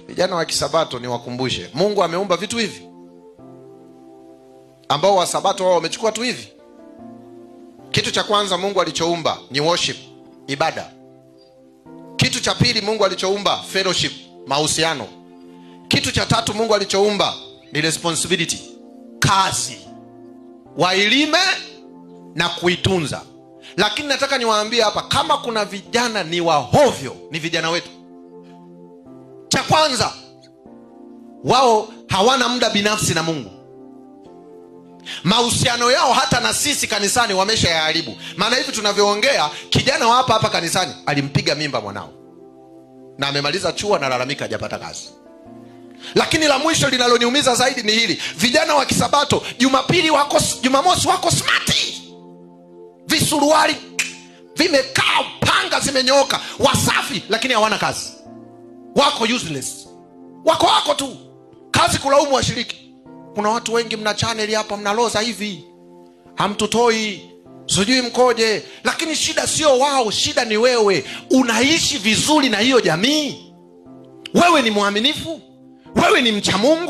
Vijana wa Kisabato niwakumbushe, Mungu ameumba vitu hivi ambao Wasabato wao wamechukua tu hivi. Kitu cha kwanza Mungu alichoumba ni worship, ibada. Kitu cha pili Mungu alichoumba fellowship, mahusiano. Kitu cha tatu Mungu alichoumba ni responsibility, kazi, wailime na kuitunza. Lakini nataka niwaambie hapa, kama kuna vijana ni wahovyo, ni vijana wetu. Cha kwanza, wao hawana muda binafsi na Mungu. Mahusiano yao hata na sisi kanisani wameshayaharibu. Maana hivi tunavyoongea, kijana wa hapa hapa kanisani alimpiga mimba mwanao na amemaliza chuo, analalamika hajapata kazi. Lakini la mwisho linaloniumiza zaidi ni hili: vijana wa Kisabato Jumapili wako, Jumamosi wako smati, visuruali vimekaa, panga zimenyooka, wasafi, lakini hawana kazi, wako useless, wako tu kazi kulaumu washiriki. Kuna watu wengi mna channel hapa, mnaloza hivi, hamtutoi, sijui mkoje. Lakini shida sio wao, shida ni wewe. Unaishi vizuri na hiyo jamii? Wewe ni mwaminifu? Wewe ni mcha Mungu?